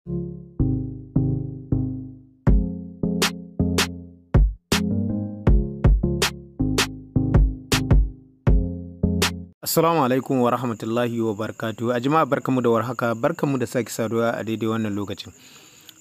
Assalamu alaikum wa rahmatullahi wa barakatuhu. A jama'a, barkamu da warhaka, barkamu da sake saduwa a daidai wannan lokacin.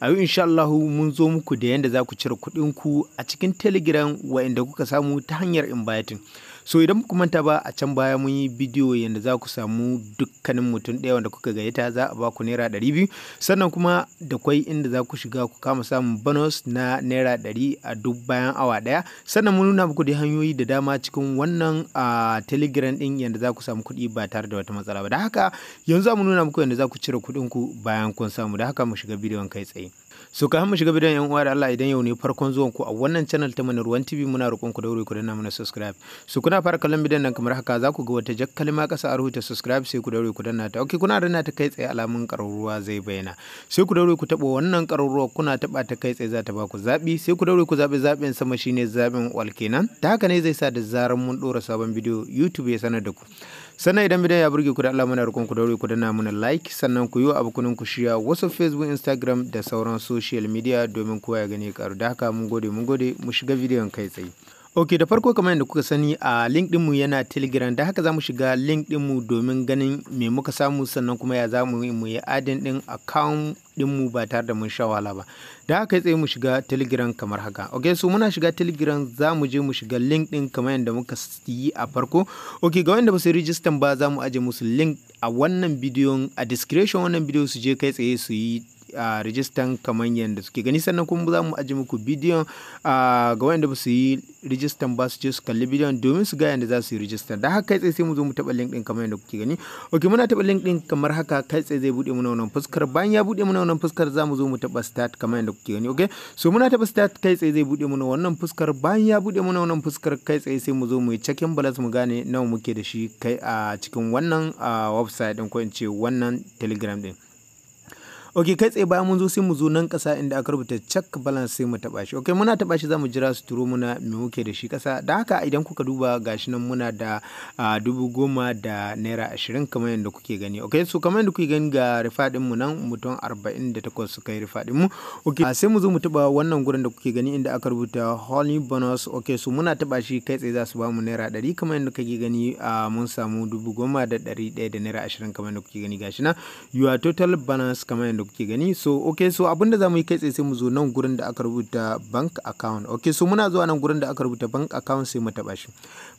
A yau, insha Allahu, mun zo muku da yanda za ku cire kuɗin ku a cikin Telegram wa'inda kuka samu ta hanyar inviting. So idan ku manta ba, a can baya mun yi bidiyo yanda za ku samu dukkanin mutum ɗaya wanda kuka gayyata za a ba ku ₦200. Sannan kuma da kwai inda za ku shiga ku kama samun bonus na ₦100 a duk bayan awa ɗaya. Sannan mun nuna muku da hanyoyi da dama cikin wannan a Telegram ɗin yanda za ku samu kuɗi ba tare da wata matsala ba. Da haka yanzu za mu nuna muku yanda za ku cire kuɗin ku bayan kun samu. Da haka mu shiga bidiyon kai tsaye. So kafin mu shiga bidiyon, yan uwa, da Allah idan yau ne farkon zuwan ku a wannan channel ta mana Ruwan TV, muna roƙon ku daure ku danna mana subscribe. So kuna fara kallon bidiyon nan kamar haka, za ku ga wata jak kalma ƙasa a rubuta "subscribe", sai ku daure ku danna ta. Okay, kuna danna ta, kai tsaye alamun ƙararruwa zai bayyana. Sai ku daure ku taɓa wannan ƙararruwa. Kuna taɓa ta, kai tsaye za ta ba ku zaɓi. Sai ku daure ku zaɓi zaɓin sama, shine zaɓin "all" kenan. Ta haka ne zai sa da zarar mun ɗora sabon bidiyo, YouTube ya sanar da ku. Sannan idan bidiyon ya burge ku, da Allah muna roƙon ku daure ku danna mana like, sannan ku yi wa abokanan ku share wasu Facebook, Instagram da sauran social media domin kowa ya gani ya karu. Da haka mun gode, mun gode. Mu shiga bidiyon kai tsaye. Ok, da farko, kamar yadda kuka sani, a link ɗinmu yana Telegram. Da haka za mu shiga link ɗinmu domin ganin me muka samu, sannan kuma ya za mu yi mu yi adding ɗin account ɗinmu ba tare da mun sha wahala ba. Da haka tsaye mu shiga Telegram kamar haka. Ok, so muna shiga Telegram, za mu je mu shiga link ɗin kamar yadda muka yi a farko. Ok, ga wanda ba su rijistan ba, za mu aje musu link a wannan bidiyon, a description wannan bidiyo, su je kai tsaye su yi a rijistan kamar yadda suke gani. Sannan kuma za mu aje muku bidiyon ga wanda ba su yi rijistan ba, su je su kalli bidiyon domin su ga yadda za su yi rijistan. Da haka kai tsaye sai mu zo mu taɓa link ɗin kamar yadda kuke gani. Ok, muna taɓa link ɗin kamar haka, kai tsaye zai buɗe mana wannan fuskar. Bayan ya buɗe mana wannan fuskar, za mu zo mu taɓa "start" kamar yadda kuke gani. Ok, so muna taɓa "start", kai tsaye zai buɗe mana wannan fuskar. Bayan ya buɗe mana wannan fuskar, kai tsaye sai mu zo mu yi checking balance, mu gane nawa muke da shi kai a cikin wannan website ɗin, ko in ce wannan Telegram ɗin. Ok, kai tsaye bayan mun zo, sai mu zo nan ƙasa inda aka rubuta "check balance", sai mu taɓa shi. Ok, muna taɓa shi, za mu jira su turo muna me muke da shi ƙasa. Da haka idan kuka duba, gashi nan muna da ₦10,020 kamar yadda kuke gani. Ok, so kamar yadda kuke gani, ga refer ɗin mu nan, mutum 48 suka yi refer ɗin mu. Ok, sai mu zo mu taɓa wannan gurin da kuke gani inda aka rubuta "honey bonus". Ok, so muna taɓa shi, kai tsaye za su ba mu ₦100. Kamar yadda kake gani, mun samu ₦10,120 kamar yadda kuke gani. Gashi nan "your total balance" kamar yadda kuke gani. So okay, so abinda za mu yi, kai tsaye sai mu zo nan gurin da aka rubuta "bank account". Okay, so muna zuwa nan gurin da aka rubuta "bank account", sai mu taba shi.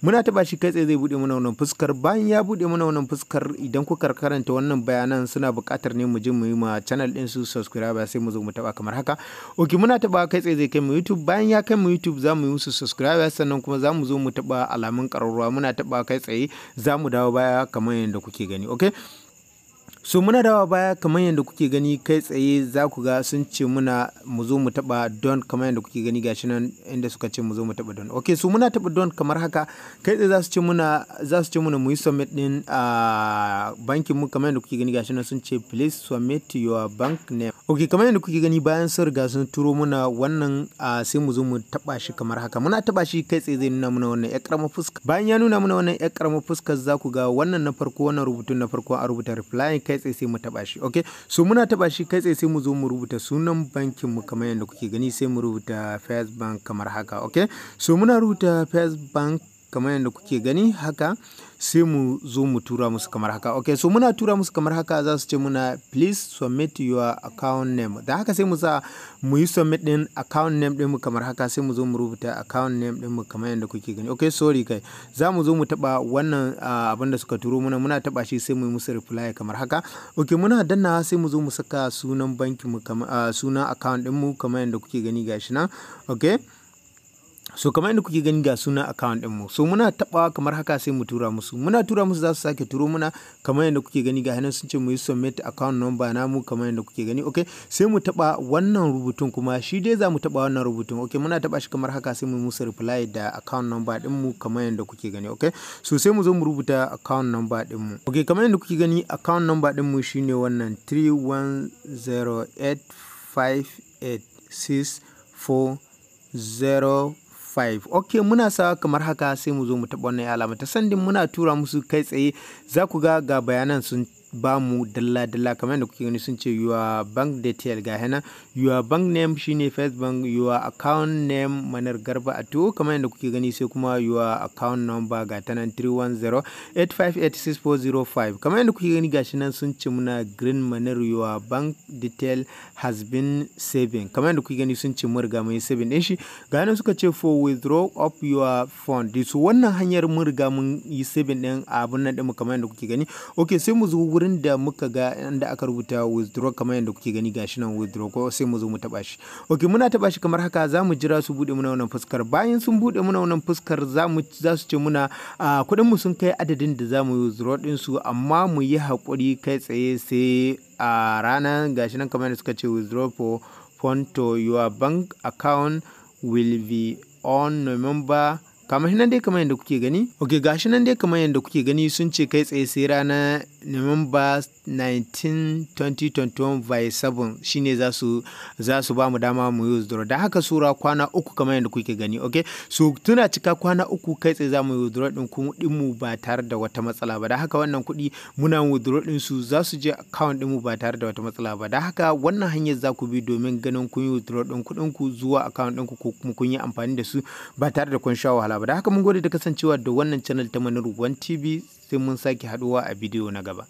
Muna taba shi, kai tsaye zai bude mana wannan fuskar. Bayan ya bude mana wannan fuskar, idan kuka karanta wannan bayanan, suna buƙatar ne mu je mu yi ma channel din su subscribe. Sai mu zo mu taba kamar haka. Okay, muna taba, kai tsaye zai kai mu YouTube. Bayan ya kai mu YouTube, za mu yi musu subscribe, sannan kuma za mu zo mu taba alamun ƙararrawa. Muna taba, kai tsaye za mu dawo baya kamar yadda kuke gani. Okay, so muna dawa baya kamar yadda kuke gani, kai tsaye za ku ga sun ce muna mu zo mu taba "done" kamar yadda kuke gani. Gashi nan inda suka ce mu zo mu taba "done". Okay, so muna taba "done" kamar haka, kai tsaye za su ce muna mu yi submit din a bankin mu kamar yadda kuke gani. Gashi nan sun ce, "Please submit your bank name." Okay, kamar yadda kuke gani, bayan sun riga sun turo muna wannan, sai mu zo mu taba shi kamar haka. Muna taba shi, kai tsaye zai nuna muna wannan yar karamar fuska. Bayan ya nuna muna wannan yar karamar fuskar, za ku ga wannan na farko, wannan rubutun na farko, a rubuta "reply". Kai tsaye sai mu taba shi. Okay, so muna taba shi, kai tsaye sai mu zo mu rubuta sunan bankin mu kamar yadda kuke gani. Sai mu rubuta First Bank kamar haka. Okay, so muna rubuta First Bank kamar yadda kuke gani haka, sai mu zo mu tura musu kamar haka. Okay, so muna tura musu kamar haka, za su ce muna, "Please submit your account name." Da haka sai mu sa mu yi submit din account name din mu kamar haka. Sai mu zo mu rubuta account name din mu kamar yadda kuke gani. Okay, sorry, kai za mu zo mu taba wannan abin da suka turo muna. Muna taba shi, sai mu yi musu reply kamar haka. Okay, muna danna, sai mu zo mu saka sunan bankin mu kamar sunan account din mu kamar yadda kuke gani. Gashi nan. Okay, so kamar yadda kuke gani, ga sunan account ɗinmu. So muna taɓawa kamar haka, sai mu tura musu. Muna tura musu, za su sake turo muna kamar yadda kuke gani. Ga hannun sun ce mu yi submit account number namu kamar yadda kuke gani. Okay, sai mu taɓa wannan rubutun kuma, shi dai za mu taɓa wannan rubutun. Okay, muna taɓa shi kamar haka, sai mu musu reply da account number ɗinmu kamar yadda kuke gani. Okay, so sai mu zo mu rubuta account number ɗinmu. Okay, kamar yadda kuke gani, account number ɗinmu shine wannan 310858640 5. Ok, muna sa kamar haka, sai mu zo mu taɓa wannan alama ta "sending". Muna tura musu, kai tsaye za ku ga ga bayanan sun ba mu dalla dalla. Kamar yadda kuke gani, sun ce "Your bank detail", ga hana "Your bank name" shine First Bank, "Your account name" Manar Garba Ato, kamar yadda kuke gani, sai kuma "Your account number", ga ta nan 3108586405. Kamar yadda kuke gani, gashi nan sun ce muna "Green Manar, your bank detail has been saving". Kamar yadda kuke gani, sun ce mun riga mun yi saving din shi. Ga nan suka ce "For withdraw of your fund". So wannan hanyar mun riga mun yi saving din abun nan din mu, kamar yadda kuke gani. Okay, sai mu zo wurin da muka ga inda aka rubuta "Withdraw". Kamar yadda kuke gani, gashi nan "Withdraw" ko, sai mu zo mu taba shi. Okay, muna taba shi kamar haka, za mu jira su bude muna wannan fuskar. Bayan sun bude muna wannan fuskar, za su ce muna kuɗin mu sun kai adadin da za mu yi withdraw din su, amma mu yi haƙuri, kai tsaye sai a ranar. Gashi nan kamar yadda suka ce "Withdraw for fund to your bank account will be on November", kamar nan dai, kamar yadda kuke gani. Ok, gashi nan dai, kamar yadda kuke gani, sun ce kai tsaye sai ranar November 19, 2021 by 7 shine za su ba mu dama mu yi withdraw. Da haka saura kwana 3, kamar yadda kuke gani. Ok, so tuna cika kwana 3, kai tsaye za mu yi withdraw din kuɗin mu ba tare da wata matsala ba. Da haka wannan kuɗi muna withdraw din su, za su je account din mu ba tare da wata matsala ba. Da haka wannan hanyar za ku bi domin ganin kun yi withdraw din kuɗin ku zuwa account ɗinku, ko kuma kun yi amfani da su ba tare da kun sha wahala ba. Da haka mun gode da kasancewa da wannan channel ta Manar One TV. Sai mun sake haduwa a bidiyo na gaba.